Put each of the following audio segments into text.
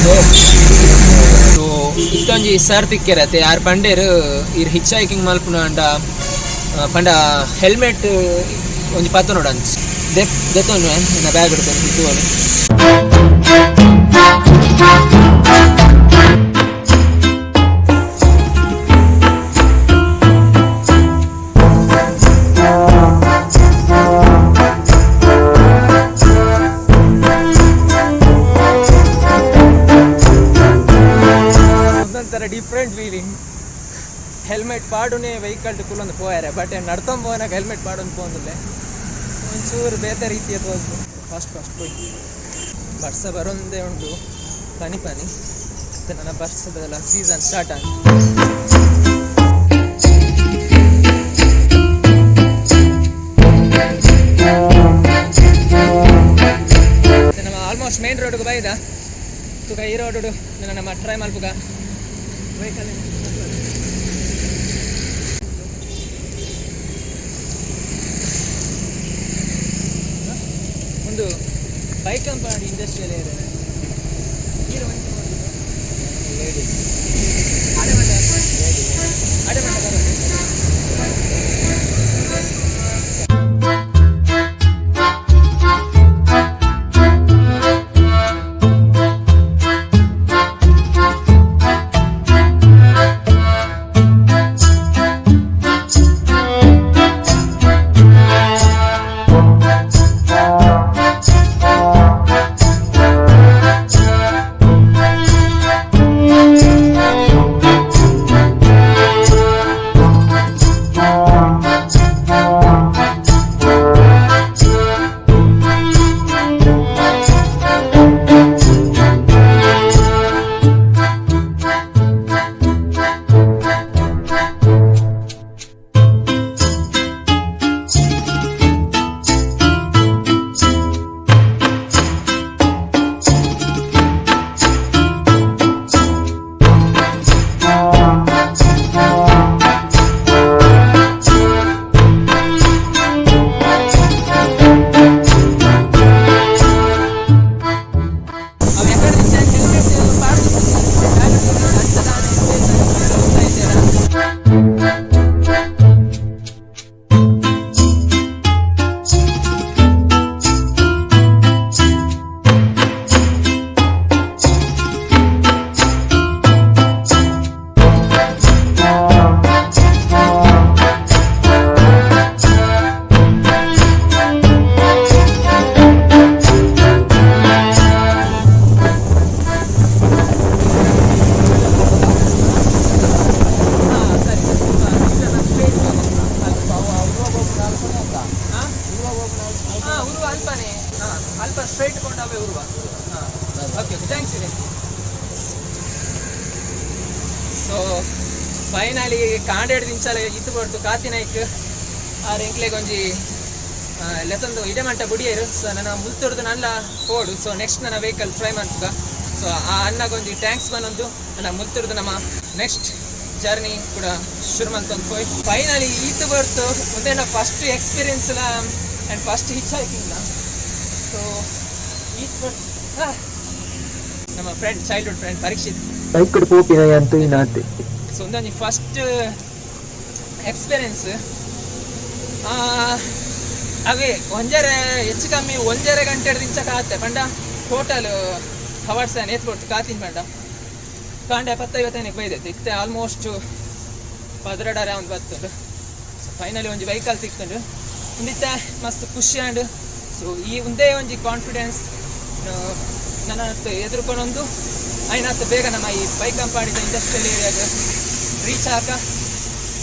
ಸೊ ಇತ್ತೊಂಜಿ ಸರ್ ತಿಕ್ಕೆರತೆ ಯಾರು ಪಂಡೇರು ಇರ್ ಹಿಚ್ ಹೈಕಿಂಗ್ ಮಲ್ಪುನ ಅಂಡ ಪಂಡ ಹೆಲ್ಮೆಟ್ ಒಂಜಿ ಪತ್ತೊನೊಡು ಅಂಚ ದೆತ್ತೊನು ಎನ್ನ ಬ್ಯಾಗ್ ತೂವೊಡು. ಒಂದೊಂಥರ ಡಿಫ್ರೆಂಟ್ ಫೀಲಿಂಗ್. ಹೆಲ್ಮೆಟ್ ಪಾಡುನೇ ವೆಹಿಕಲ್ ಕುಲ್ಲೊಂದು ಪೋಯಾರೆ, ಬಟ್ ನಡ್ತೊಂದು ಪೋನಾಗ ಹೆಲ್ಮೆಟ್ ಪಾಡೊಂದು ಪೋಂದಿಲ್ಲ, ಒಂಚೂರು ಬೇತೆ ರೀತಿಯ ತೋಜು. ಫಾಸ್ಟ್ ಫಾಸ್ಟ್ ಪೋಯ್ ಬರ್ಸ ಬರೊಂದೇ ಉಂಡು ಪನಿ ಪನಿ. ಮತ್ತೆ ನನ್ನ ಬರ್ಸದಲ್ಲ ಸೀಸನ್ ಸ್ಟಾರ್ಟ್ ಆಗಿ. ನಮ್ಮ ಆಲ್ಮೋಸ್ಟ್ ಮೇನ್ ರೋಡ್ಗೆ ಬೈದ ತುಕ ಈ ರೋಡ್ ನಮ್ಮ ಟ್ರೈ ಮಲ್ಪುಗ ವೆಹಿಕಲ್. ಒಂದು ಬೈಕಂಪಾಡಿ ಇಂಡಸ್ಟ್ರಿಯಲ್ ಏರಿಯಾ. ಅಡೆ ಅಡೆ. ಅವು ಎಕಡೆ ಹೆಲ್ಮೆಟ್ ಪಾಡ್ದು. ಹಾ, ಸರಿ. ಹಾ, ಉರುವ ಅಲ್ಪನೇ. ಹಾ, ಅಲ್ಪ ಸ್ಟ್ರೈಟ್ ಕೊಂಡಾವೆ ಉರುವ. ಹಾ, ಓಕೆ ಓಕೆ, thanks ಇದೆ. ಸೊ ಫೈನಲಿ ಕಾಂಡೇಡ್ ದಿಂಚಾಲ ಇತ್ತು ಕೊಡ್ತು ಕಾತಿನಾಯ್ಕ್ ಆರ್ ಎಂಕ್ಲೆಗ್ ಒಂಜಿ ಲೆತ್ತೊಂದು ಇಡೆ ಮಂಟ ಬುಡಿಯೇರು. ಸೊ ನನ್ನ ಮುಲ್ತುರ್ದು ನಲ್ಲ ಪೋಡು. ಸೊ ನೆಕ್ಸ್ಟ್ ನನ್ನ ವೆಹಿಕಲ್ ಟ್ರೈ ಮನ್ಪುಗ. ಸೊ ಆ ಅಣ್ಣಗೊಂಜಿ thanks ಬಂದೊಂದು ನನ್ನ ಮುಲ್ತುರ್ದು ನಮ್ಮ ನೆಕ್ಸ್ಟ್ ಜರ್ನಿ ಕೂಡ ಶುರು ಮಂತೊಂದು ಪೋಯ್. ಫೈನಲಿ ಈತು ಬರ್ತು ಮುಂದೆ ಫಸ್ಟ್ ಎಕ್ಸ್ಪೀರಿಯನ್ಸ್ ಲ and first hitchhiking. So ಈತ್ ಬರ್ತು ನಮ್ಮ friend, childhood friend Parikshit. Bike ಪೋಪಿನ ಅಂತೂ ಇನಾತೆ. ಸೊ ಒಂದೊಂದು ಫಸ್ಟ್ ಎಕ್ಸ್ಪೀರಿಯನ್ಸ್ ಅವೇ. ಒಂಜರೆ ಹೆಚ್ಚು ಕಮ್ಮಿ ಒಂಜರೆ ಗಂಟೆ ದಿಂಚ ಕಾತೆ ಪಂಡ ಟೋಟಲ್ ಹವರ್ಸ್ ಏತ್ ಕೊಡ್ತು ಕಾತಿನ ಪಂಡ ಕಾಂಡೆ 10:50ಕ್ಕೆ ಬೈದೈತೆ. ಇತ್ತೆ ಆಲ್ಮೋಸ್ಟ್ 12:30 ಒಂದು ಬತ್ತುಂಡು. ಸೊ ಫೈನಲಿ ಒಂಜಿ ವೆಹಿಕಲ್ ತಿಕ್ತುಂಡು. ಒಂದಿತ್ತೆ ಮಸ್ತ್ ಖುಷಿ ಆಂಡ್. ಸೊ ಈ ಒಂದೇ ಒಂಜಿ ಕಾನ್ಫಿಡೆನ್ಸ್ ನನ್ನ ಎದುರುಕೊಂಡೊಂದು ಐನಾತ್ ಬೇಗ ನಮ್ಮ ಈ ಬೈಕಂಪಾಡಿದ ಇಂಡಸ್ಟ್ರಿಯಲ್ ಏರಿಯಾಗ ರೀಚ್ ಆಕ.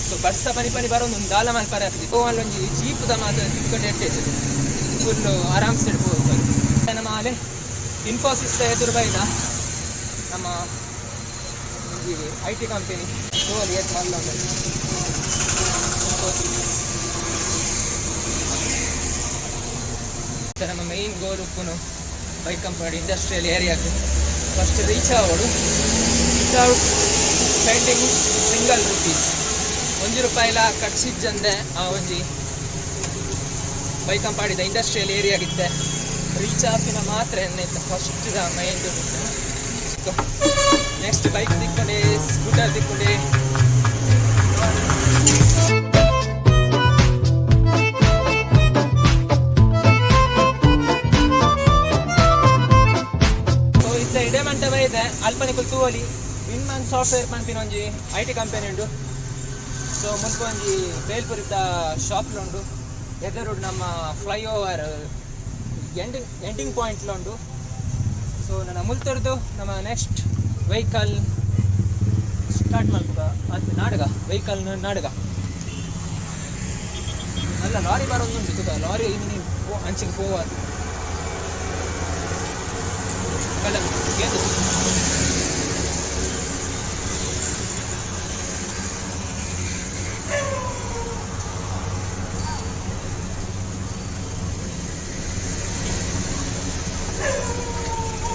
ಸೊ ಬರ್ಸ ಪನಿ ಪನಿ ಬರೋದು ಒಂದು ದಾಲ ಮಲ್ಪರೆ ಆಗ್ತದೆ. ಗೋವಲ್ಲಿ ಒಂಜಿ ಜೀಪ್ದ ಮಾತ್ರ ತಿಕ್ಕೊಂಡು ಎಟ್ಟೆ ಫುಲ್ಲು ಆರಾಮ್ಸೆ ಪೋದು. ನಮ್ಮ ಅಲೆ ಇನ್ಫೋಸಿಸ್ ಎದುರು ಬೈದ ನಮ್ಮ ಒಂಜಿ I T company ಗೋವಲ್ಲಿ ಏತ್ ಮಲ್ಲ ಉಂಡು ಇನ್ಫೋಸಿಸ್. ನಮ್ಮ ಮೈನ್ ಗೋಲ್ ಉಪ್ಪುನು ಬೈಕಂಪಾಡಿ ಇಂಡಸ್ಟ್ರಿಯಲ್ ಏರಿಯಾಗೆ ಫಸ್ಟ್ ರೀಚ್ ಆವಡು ವಿತೌಟ್ ಸ್ಪೆಂಡಿಂಗ್ ಸಿಂಗಲ್ ರುಪೀಸ್. 1 ರೂಪಾಯಿಲ ಖರ್ಚಿಜ್ಜಂದೆ ಆ ಒಂಜಿ ಬೈಕಂಪಾಡಿದ ಇಂಡಸ್ಟ್ರಿಯಲ್ ಏರಿಯಾಗಿತ್ತೆ ರೀಚ್ ಆಪಿನ ಮಾತ್ರ ಎನ್ನ ಫಸ್ಟ್ ಮೈಂಡ್. ಮಸ್ತ್ ಬೈಕ್ ತಿಕ್ಕೊಂಡೆ, ಸ್ಕೂಟರ್ ತಿಕ್ಕೊಂಡೆ. ಸೊ ಇತ್ತ ಇಡೆ ಮಂಟಪ ಇದೆ ಅಲ್ಪನೆ ತೂವಲಿ ವಿನ್ಮನ್ ಸಾಫ್ಟ್ವೇರ್ ಪನ್ಪಿನ ಒಂಜಿ IT company ಉಂಡು. ಸೊ ಮುಲ್ಪ ಒಂಜಿ ಬೇಲ್ಪುರಿತ ಶಾಪ್ಲ ಉಂಡು. ಎದುರುಡು ನಮ್ಮ ಫ್ಲೈಓವರ್ ಎಂಡಿಂಗ್ ಎಂಡಿಂಗ್ ಪಾಯಿಂಟ್ಲ ಉಂಡು. ಸೊ ನನ್ನ ಮುಲ್ತೊರ್ದು ನಮ್ಮ ನೆಕ್ಸ್ಟ್ ವೆಹಿಕಲ್ ಸ್ಟಾರ್ಟ್ ಮಲ್ಪುಗ ಅದು ನಾಡಗ ವೆಹಿಕಲ್ ನಾಡಗ ಅಲ್ಲ ಲಾರಿ ಬರೋದುಂಟು ತುಕ ಲಾರಿ ಇನ್ನು ಅಂಚಿಗೆ ಪೋವಾದು ಕಲ್ಲ ಕೇಂದ್ರ.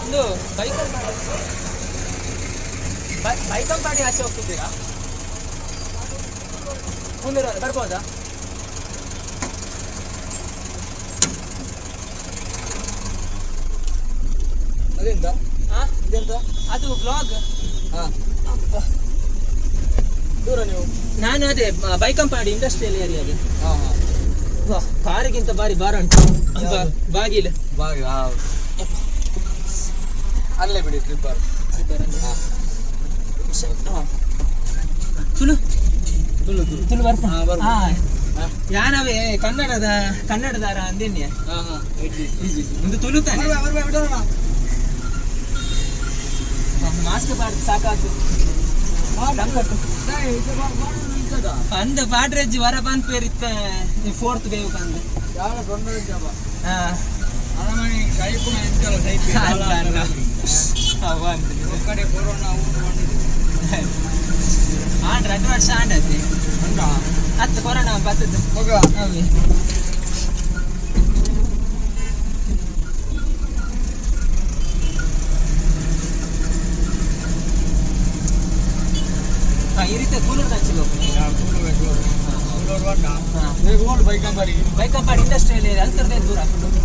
ಒಂದು ಬೈಕಂಪಾಡಿ ಆಚೆ ಹೋಗ್ತಿದ್ದೀರಾ? ಮುಂದೆ ಬರ್ಬೋದಾ? ಅದೆಂತ? ಹಾ? ಇದೆಂತ? ಅದು ಬ್ಲಾಗ್. ಹಾ, ದೂರ ನೀವು? ನಾನು ಅದೇ ಬೈಕಂಪಾಡಿ ಇಂಡಸ್ಟ್ರಿಯಲ್ ಏರಿಯಾಗೆ. ಹಾ ಹಾ. ವಾಹ್, ಕಾರಿಗಿಂತ ಬಾರಿ ಭಾರ ಉಂಟು. ಯಾವ್ದು? ಬಾಗಿಲು. ಬಾಗಿ, ಹಾ, ಅಲ್ಲೇ ಬಿಡಿ ಸ್ಲಿಪ್ಪರ್. ಹಾ. ತುಳು. ತುಳು ತುಳು. ತುಳು ಬರ್ಪ. ಹಾ, ಬರ್ಪ. ಹಾ. ಹಾ. ಯಾನವೇ ಕನ್ನಡದ ಕನ್ನಡದಾರ ಅಂದಿನ್ಯ. ಹಾ ಹಾ. ಒಂದು ತುಳು ತಾನೆ. ಬರ್ಬಾ ಬಿಡೋಣ. ಮಾಸ್ಕ್ ಬಾರ್ದು ಸಾಕಾತು. ಅಂದ ಬಾಡ್ರೆಜ್ಜಿ ವರ ಪನ್ಪೇರ್ ಇತ್ತ ಫೋರ್ತ್ ಬೇವು ಪಂದ್. ಯಾವ ತೊಂದರೆ ಇದ್ದಪ್ಪ. ಹಾ. ಅರಮನೆ ಕೈಪುಣ ಎಂತಲ್ಲ ಸೈಪ್. ಅಲ್ಲ, ಅಲ್ಲ. ಅವ ಅಂದ್ರು. ಕಡೆ ಕೊರೋನಾ ಊರು ಮಾಡಿದ್ದು. ಆಂಡ್ 2 ವರ್ಷ ಆಂಡತಿ. ಉಂಟಾ? ಅತ್ತು ಕೊರೋನಾ ಬತ್ತದ. ಮಗ. ಅವೇ. ಹಾ, ಈ ರೀತಿ ಕೂಲೂರು ಅಂಚಿಗೆ ಹೋಗ್ತೀನಿ. ಬೈಕಂಬರಿ. ಬೈಕಂಪಾಡಿ ಇಂಡಸ್ಟ್ರಿಯಲ್ ಏರಿಯಾ ಅಂತರ್ದೇ ದೂರ ಆಗ್ತದೆ.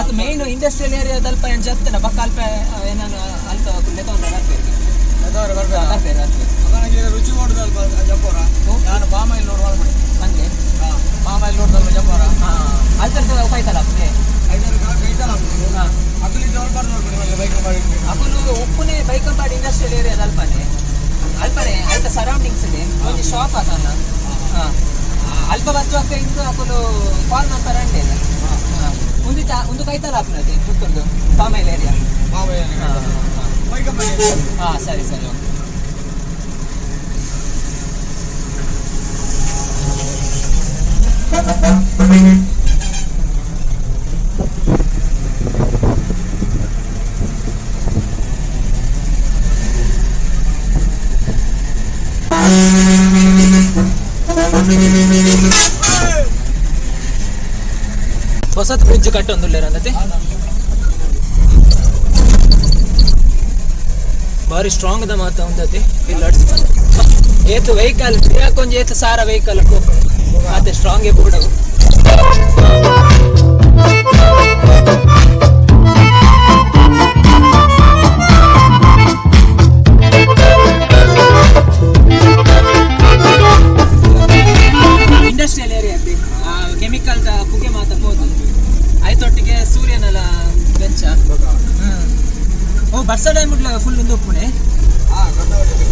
ಅದು ಮೇನ್ ಇಂಡಸ್ಟ್ರಿಯಲ್ ಏರಿಯಾದ ಅಲ್ಪ ಏನು ಜತ್ತನ ಬಕ್ಕ ಅಲ್ಪ ಏನಾನು ಅಲ್ಪ ಲೆತ್ತೊಂಡ ಬರ್ಪೇರು. ಬರ್ಪೇರು ಬರ್ಪೇರು. ರುಚಿ ನೋಡುದಲ್ಪ ಜಪ್ಪೋರ. ನಾನು ಪಾಮಾಯಿಲ್ ನೋಡುವ. ಹಂಗೆ. ಪಾಮಾಯಿಲ್ ನೋಡುದಲ್ಪ ಜಪ್ಪೋರ. ಹಾ, ಅಲ್ತರ್ದು ಉಪಾಯ್ತಲ್ಲ ಅಪ್ಪನೆ. ಐದಾರು ಕೈತಲ್ಲ. ಹಾ. ಅಕಲಿ ನೋಡ್ಬಾರ್ದು ಬೈಕಂಬರಿ. ಅಕುಲು ಉಪ್ಪುನೆ ಬೈಕಂಪಾಡಿ ಇಂಡಸ್ಟ್ರಿಯಲ್ ಏರಿಯಾದ ಅಲ್ಪನೆ ಅಲ್ಪನೆ ಅಲ್ಪ ಸರೌಂಡಿಂಗ್ಸ್ ಇದೆ ಒಂಜಿ ಶಾಪ್ ಆತನ. ಹಾ, ಅಲ್ಪ ಬತ್ತುವಕ್ಕ ಇಂದು ಅಕುಲು ಕಾಲ್ ಮಾಡ್ತಾರೆ ಅಂಡೆ. ಒಂದು ಒಂದು ಕೈತಲ ಆಪುನತೆ ಪುತ್ತೂರ್ದು ಪಾಮಾಯಿಲ್ ಏರಿಯಾ. ಪಾಮಾಯಿಲ್ ಬೈಕಂಬರಿ. ಹಾ, ಸರಿ ಸರಿ, ಓಕೆ. ಹೊಸತ್ ಬ್ರಿಡ್ಜ್ ಕಟ್ಟೊಂದುಲ್ಲೇರ ಅಂದತೆ. ಬಾರಿ ಸ್ಟ್ರಾಂಗ್ ದ ಮಾತ ಉಂದತೆ. ಇಲ್ಲ ಏತು ವೆಹಿಕಲ್ ಕೊಂಚ ಏತು ಸಾರ ವೆಹಿಕಲ್ ಆತೆ ಸ್ಟ್ರಾಂಗ್ ಪೂಡವು. ಇಂಡಸ್ಟ್ರಿಯಲ್ ಏರಿಯಾ ಕೆಮಿಕಲ್ the ಪುಗೆ ಮಾತ ಪೋದು ಆಯ್ತೊಟ್ಟಿಗೆ ಸೂರ್ಯನೆಲ್ಲ ಬೆಂಚ. ಓ ಬರ್ಸ ಟೈಮ್ ಫುಲ್ ಒಂದು ಉಪ್ಪುನೆ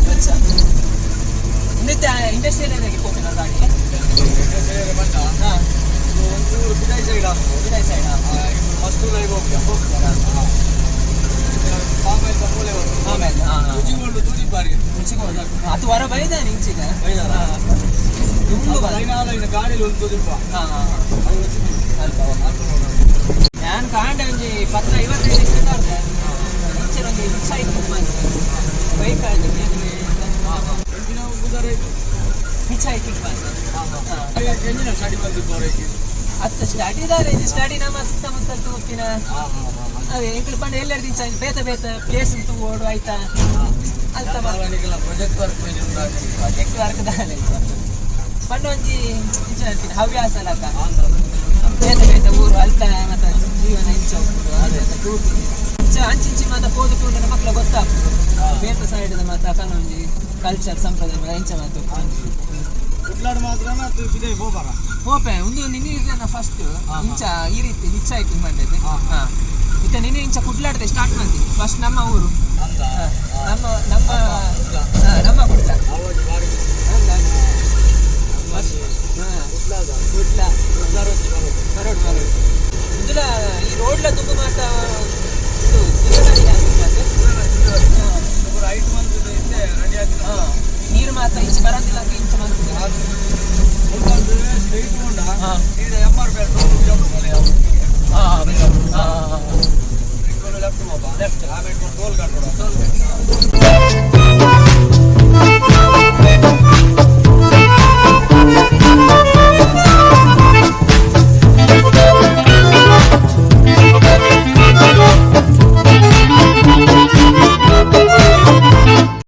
ಬೆಂಚ. ಇಂದಿತ್ತೆ ಇಂಡಸ್ಟ್ರಿಯಲ್ ಏರಿಯಾಗೆ ಪೋಪಿನ ಗಾಡಿ. ಹಾ. ಒಂಚೂರು ಬಿಡೈ ಸೈಡ್. ಬಿಡೈ ಸೈಡ್. ಮಸ್ತ್ ಹೋಗ್ತಾರ. ಪಾಮಾಯಿಲ್ ಮೂಲೆ. ಆಮೇಲೆ ಹಾ ಹಾ. ರುಚಿಗೊಂಡು ತುಜಿಪಾರಿಗೆ. ಅದು ವರ ಬೈದಾನೆ ಇಂಚಿಗ. ಬೈದಾನ? ದುಂಬು ಬಾ. ಲೈನ್ ಗಾಡಿಲಿ ಒಂದು ತುಜಿಪ. ಹಾ ಹಾ ಹಾ. ಅಲ್ಪ ನಾನು ಕಾಂಡೆ ಒಂಜಿ 10:55 ನಿಮಿಷ ಇಂಚಿನ ಒಂಜಿ ಹಿಚ್ ಬಂದು ಬೈಕ್ ಹಿಚ್ ಹೈಕಿಂಗ್ ಬಂದು. ಸ್ಟಡಿ ಬಂದು. ಅತ್ತ ಸ್ಟಡಿ ದಾರೆ ಸ್ಟಡಿ ನಮ್ಮ ಸುತ್ತಮುತ್ತ ತೂಪಿನ ಅದೇ ಎಂಕುಲು ಪಂಡ ಎಲ್ಲರ ದಿಂಚ ಬೇತ ಬೇತ ಪ್ಲೇಸ್ ತೂವೋಡು ಆಯ್ತಾ ಅಲ್ತ. Project work. ಪ್ರಾಜೆಕ್ಟ್ ವರ್ಕ್ ದಾನೆ ಪಂಡ ಒಂಜಿ ಇಂಚ ಹೇಳ್ತೀನಿ ಹವ್ಯಾಸ ಲಕ ಬೇತೆ ಬೇತೆ ಊರು ಅಲ್ತ ಮತ್ತೆ ಜೀವನ ಇಂಚ ಹೋಗ್ಬೋದು. ಅದೇ. ತೂತು. ಇಂಚ ಅಂಚಿಂಚಿ ಮಾತ ಪೋದು ತೂಂಡ ಮಕ್ಳ ಗೊತ್ತಾಗ್ತದೆ. ಬೇತೆ ಸೈಡ್ ಮಾತ ಅಕಲ್ನ ಒಂಜಿ ಕಲ್ಚರ್, ಸಂಪ್ರದಾಯ ಮಾತ ಎಂಚ ಮಾತ. ಕುಡ್ಲಾಡ್ ಮಾತ್ರ ಪಿದೈ ಪೋಬಾರ? ಪೋಪೆ. ಒಂದು ನಿನ್ನೆ ಫಸ್ಟ್ ಇಂಚ ಈ ರೀತಿ ಹಿಚ್ ಹೈಕಿಂಗ್ ಬಂದದ್ದು. ಹಾ. ಹಾ, ಇತ್ತ ನಿನ್ನೆ ಇಂಚ ಕುಡ್ಲಾಡ್ದೆ ಸ್ಟಾರ್ಟ್ ಮಾಡ್ತೀನಿ. ಫಸ್ಟ್ ನಮ್ಮ ಊರು. ಅಂದ. ಹಾ, ನಮ್ಮ ನಮ್ಮ ಹಾ, ನಮ್ಮ ಕುಡ್ಲ. ಅವಾಗ ಬಾರಿ. ಫಸ್ಟ್ ಕುಡ್ಲಾದ. ಕುಡ್ಲ. ಕುಡ್ಲಾರ ಬರೋದು. ಬರೋಡು ಬರೋಡು. ಇಂದುಲ ಈ ರೋಡ್ಲ ದುಂಬು ಮಾತ ಉಂದು ದುರ್ಗಾ ನದಿ ಆಗ್ತದೆ. ರೈಟ್ ಬಂದಿದ್ದು ಇತ್ತೆ ರೆಡಿ ಆಗಿದೆ. ಹಾ, ನೀರು ಮಾತ ಇಂಚ ಬರಂದಿಲ್ಲ ಅಂತ ಇಂಚ ಬಂತದೆ. ಸ್ಟ್ರೈಟ್ ಉಂಡ. ಸೀದಾ ಎಮ್ ಆರ್ ಪೇರ್ ಹಾ ಹಾ ಲೆಫ್ಟ್ ಹೋಗ. ಲೆಫ್ಟ್. ಆಮೇಲೆ ಟೋಲ್ ಕಟ್ಟೋಡ.